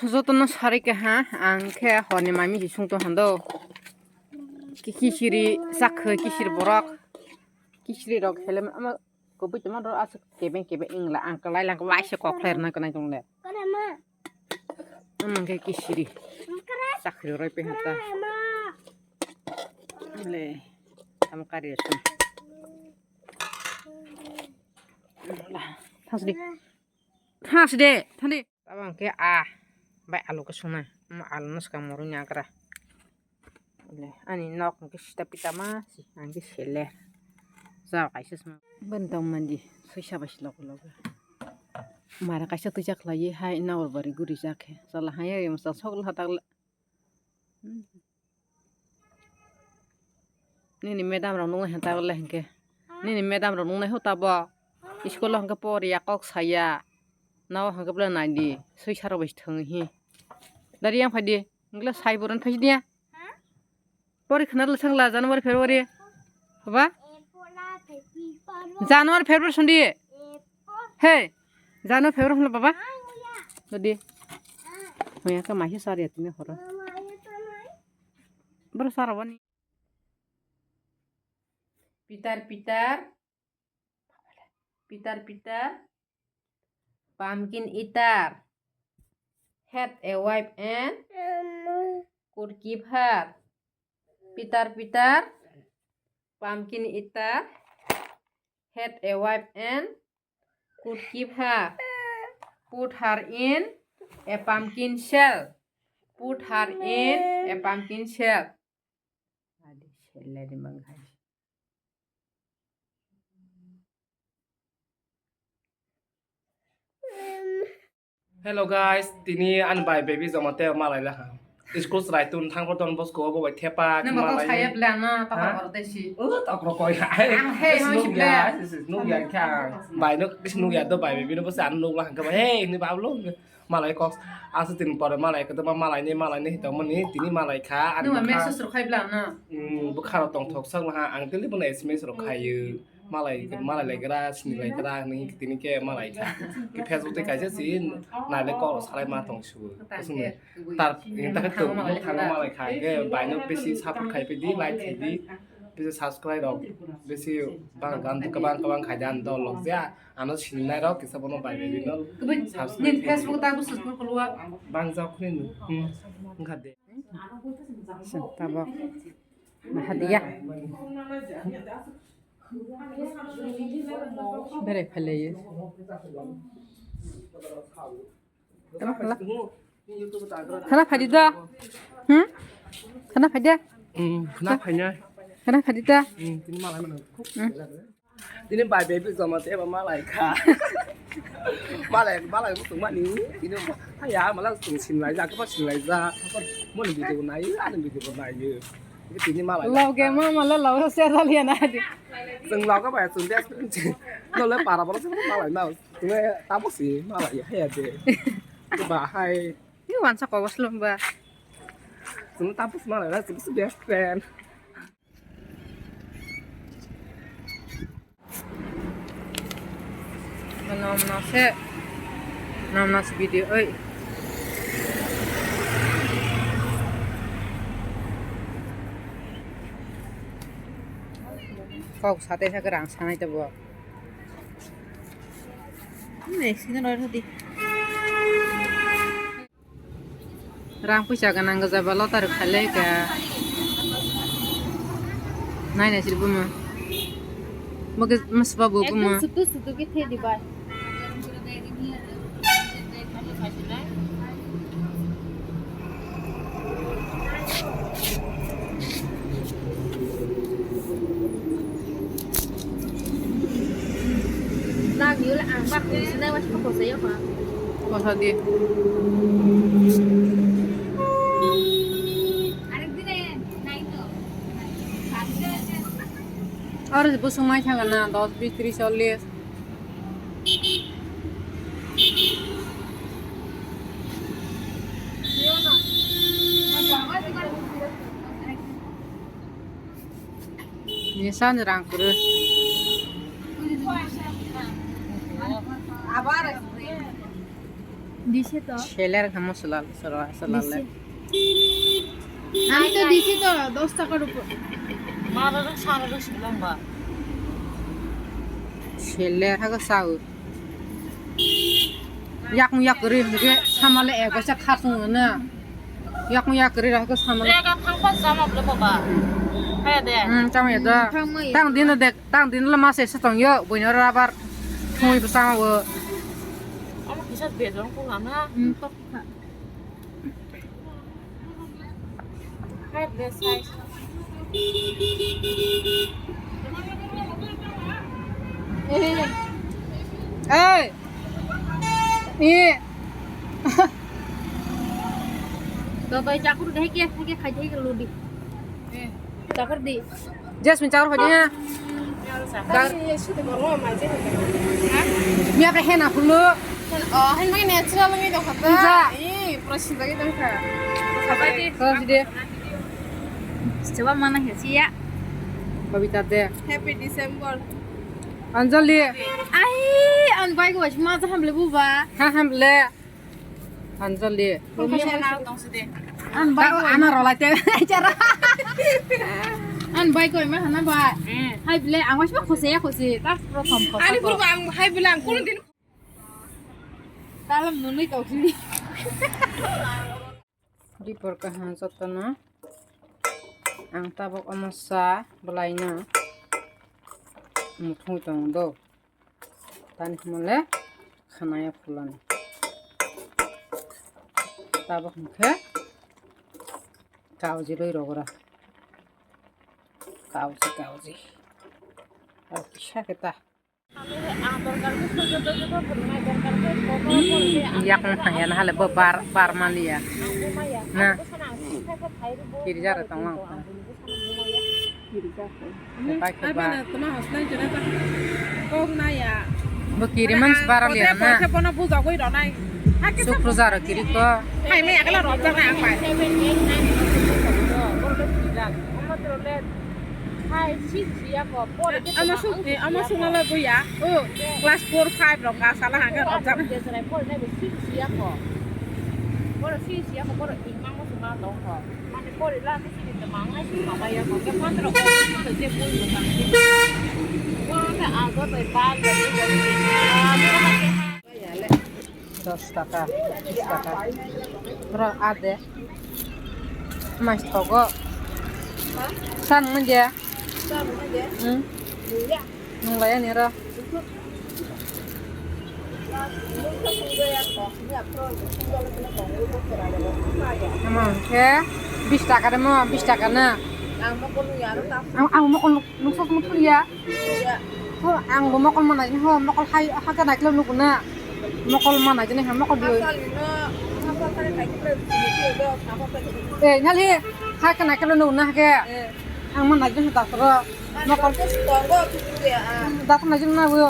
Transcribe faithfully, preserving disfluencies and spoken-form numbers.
Jotono sari kaha, ang khe horni mami si sungto hando. Ki-, kisiri sakhe, kisiri borok. Kisiri rok helem ama kubui tongma ro asuk kebeng kebeng ingla ang kalai lang waisa kok khlai rwna kanai tongle. Ama khe kisiri sakhe roi pe hata. Le, am kari asun. Thas di. Thas de, thas de. Tabang ke a bai alu ke suna. Ama alu no swkang moro ni agra. Le, ani nok hwnkhe sita pita ma si, ang khe sele. Jao kaisa sima. Bani tong mandi, soisa bai si logo logo. Mara kaisa twijak khlaiwi hai nawar bari guri jak khe. Chala hai oi masa sok la tak la. Nini madam rok nungnai hwn tabok le hwnkhe. Nini madam rok nungnai hwn tabok. School o hwnkhe por ya kok saya. Nao hwnkhe bwle nai di. Soisa rok bai thwng hi. Dari yang phai di. Hwnkhe sai boran phai di ya. Pori khna le sangla January February. Baba? January February sundi. Hey. January February hwnla baba. Dodi. Hoya ka mahi sari atine horo. Bro sara bani. Pitar pitar. Pitar pitar. Pumpkin eater. Had a wife and could keep her. Pitar pitar. Pumpkin eater. Had a wife and could keep her. Put her in a pumpkin shell. Put her in a pumpkin shell. Adi shell le di mangai. Hello guys, tini ani bai baby joma tei malai laha. School chwrai tun thang bo Don Bosco bo bai thepa. Nang bo malai. Kok saya bla na tokor koro tei si. Oh, tokor koi. Ang he, sis nung ya, sis nung ya kha. Bai no sis nung ya do bai baby no bo sa nung laha kha. Hey, ni bablo. Malai kok asu tin pore malai kha to malai ni malai ni hito mani tini malai kha. Ani nung message ro khai bla na. Hmm, bo kharo tong thok sak laha. Ang tili bo na S M S ro khayu. Malai, malai lai gra, sini lai gra, ni tini ke malai kha. Ki Facebook tei kaisa si nai le kok salai ma tong su. Kusung ni. Tar, ini tak tu, thang malai kha. Ke bai no bisi support khai pidi, like khai di. Bisi subscribe rok, bisi bang gan kabang kabang khai dan dol lok ja. Ano sini nai rok kisa bono bai bai no. Subscribe. Ni Facebook ta bu subscribe ko luwa. Bang jao khuni nu. Hmm. Ngkha de. Tabok. Hadiya. Bere phalayo. Tama phala. Khana phadi da. Hmm? Khana phadi da. Hmm, khana phanya. Khana phadi da. Hmm, tini malai mana. Hmm. Tini bai baby joma tei ba malai kha. Malai, malai mutung mani. Tini ma-, haya, malai mutung sinlai ja, kapa sinlai ja. Moni video nai, ani video nai. Tini malai. Loge ma, mala loge se daliya na di. Sung loge ba, sung dia, sung. Lo le para, para, sung malai na. Tini tapo si, malai, haya de. Ba hai. Ni wansa kobos lomba. Sung tapo si malai na, sung best friend. Nom nom se, nom nom se video oi. Kok sate sa kerang sanai tebo. Next ni roi di. Rang puisa ganang gaja ba lottery khailai ka. Nai nai sir buma. Moge masba bo buma. Ekdom sutu sutu ke the di bai. Nang yul ang bak sinai was ko sa yo ka. Kosa di. Aro busung mai thang na dos bis tris chollis. Nisan rang kuru. দিছে তো। Seller kha mo selal, selal, selal le. দিছে। আমি তো দিছি তো দশ টাকার উপর। Maro rok saro rok silang ba. Seller ha ko sao. Yakung yak kwrwi hwnkhe samale ego cha khasung na. Yakung yak kwrwi hwnkhe samale. Rega thangpa chama bwle baba. Kaya de. Hmm, chama ya da. Hmm, thangma ya. Tang din de, tang din le mase se tong yo, buino rabar. Thongwi bwsama wo. Omo kisa bejong kung ana. Hmm, tok kha. Ei. Ei. Ei. To bai chakur de ke ke khai de ludi. Chakur di. Jasmine chakur phai ya. Dar. Miya pe hena hulu. Oh, hen mai natural ngai dong kha. Puja. Ih, pura sida ngai dong kha. Sabai di. Kau sida. Coba mana ya sih ya? Babita de. Happy December. Anjali. Ai, an bai go ma jaham le buba. Ha ham le. Anjali. Ang bai ko. Ana rolai te. An bai ko ma hana bai. Hmm. Hai bile ang wasi khose ya khose. Ta prothom khose. Ani purbo ang hai bile ang kuno din. Talam nunui tau sini. Dipor kaham jotono. Ang tabok omo sa bwlaino muthung tong do. Tani hwnle khwnaya phulani. Tabok hwnkhe kauji loi rogra. Kauji, kauji. Aro kisa khe ta. Yakung thangya na hale bo bar, bar maliya. Na. Kiri jara tong ang. Bai khe ba. Bo kiri man bara liya na. Sukru jaro kiri ko. Hai me akala rojak na ang bai. Ama suk, ama suk nalo buya. Oh, class four, five rok ka sala hangke rojak. Dos taka, bis taka. Ro ade. Mas togo. San manja. Hmm. Nung laya ni ro. Ama ke bis taka de mo, bis taka na. Ang, ang mo kon nung sok mo tulia. Ho, ang bo mokol manai ho, mokol hai, ha ka naiklo nugo na. Mokol manai jene ha, mokol biyo. Eh, nyali, ha ka naiklo nugo na ha ke. Ang manai jene ha dasro. Mokol. Dasro nai jene na bo.